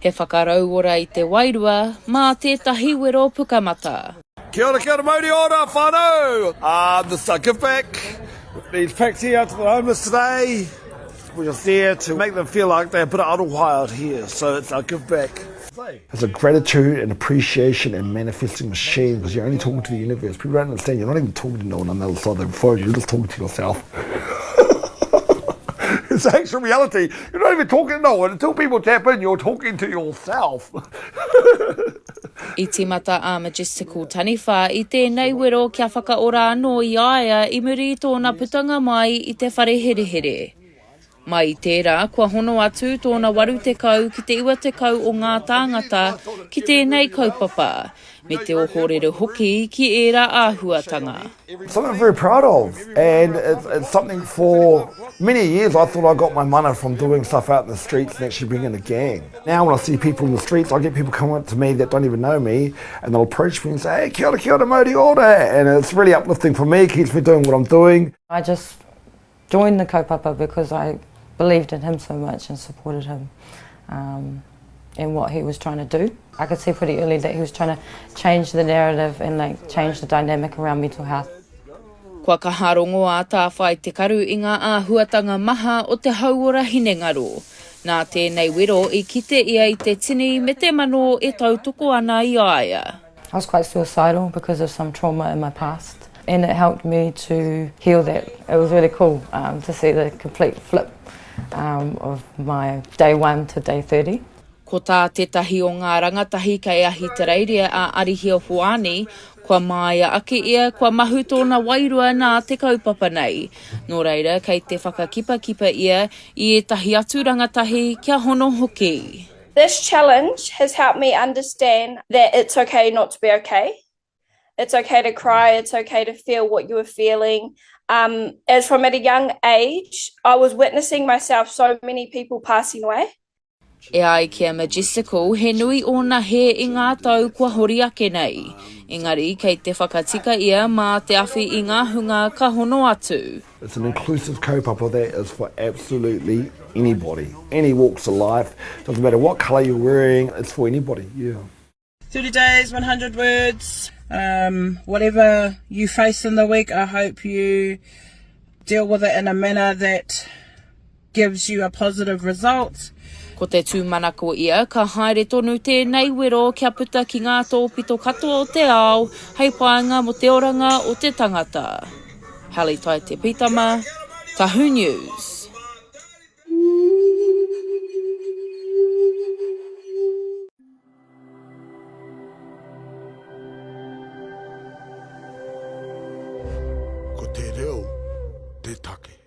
He whakarauora i te wairua mā tētahi wero pukamata. Kia ora, kia ora, mauri ora, whanau! Um, this is our give back. These packs here to the homeless today. We're just there to make them feel like they're a bit of aroha out here, so it's our give back. It's a gratitude and appreciation and manifesting machine because you're only talking to the universe. People don't understand, you're not even talking to no one on the other side of the phone, you're just talking to yourself. it's actual reality. You're not even talking to no one. Until people tap in, you're talking to yourself. I tīmata a Majestical Taniwha i tēnei wero kia whakaora anō i a ia i muri i tōna putanga mai i te whare herehere. Mai i tērā, kua hono atu tōna 80 ki te 90 o ngā tāngata ki tēnei kaupapa, me te ohorere hoki ki ērā āhuatanga. Something I'm very proud of and it's, it's something for many years I thought I got my mana from doing stuff out in the streets and actually bringing a gang. Now when I see people in the streets, I get people coming up to me that don't even know me and they'll approach me and say, hey, kia ora, kia ora, mauri ora. And it's really uplifting for me, keeps me doing what I'm doing. I just joined the kaupapa because I believed in him so much and supported him um, in what he was trying to do. I could see pretty early that he was trying to change the narrative and like change the dynamic around mental health. Kua kaha rongo a Tāwhai Te Karu i ngā āhuatanga maha o te hauora hinengaro. Nā tēnei wero i kite ia i te tini me te mano e tautoko ana i a ia. I was quite suicidal because of some trauma in my past and it helped me to heal that. It was really cool um, to see the complete flip um, of my day one to day 30. Ko tā tētahi o ngā rangatahi kei Ahitereiria a Arihia Hoani, kua māia ake ia, kua mahu tōna wairua nā te kaupapa nei. Nō reira, kei te whakakipakipa ia i ētahi atu rangatahi kia hono hoki. This challenge has helped me understand that it's okay not to be okay. It's okay to cry, it's okay to feel what you were feeling. Um, as from at a young age, I was witnessing myself so many people passing away. E ai ki a Majestical, he nui ōna hē i ngā tau kua hori ake nei. Engari, kei te whakatika ia mā te awhi i ngā hunga ka hono atu. It's an inclusive kaupapa that is for absolutely anybody, any walks of life, doesn't matter what colour you're wearing, it's for anybody, yeah. 30 days, 100 words, um, whatever you face in the week, I hope you deal with it in a manner that gives you a positive result. Ko te tūmanako ia, ka haere tonu tēnei wero kia puta ki ngā tōpito katoa o te ao hei painga mō te oranga o te tangata. Hallie Tai Te Pitama, Tahu News. Ko te reo te take.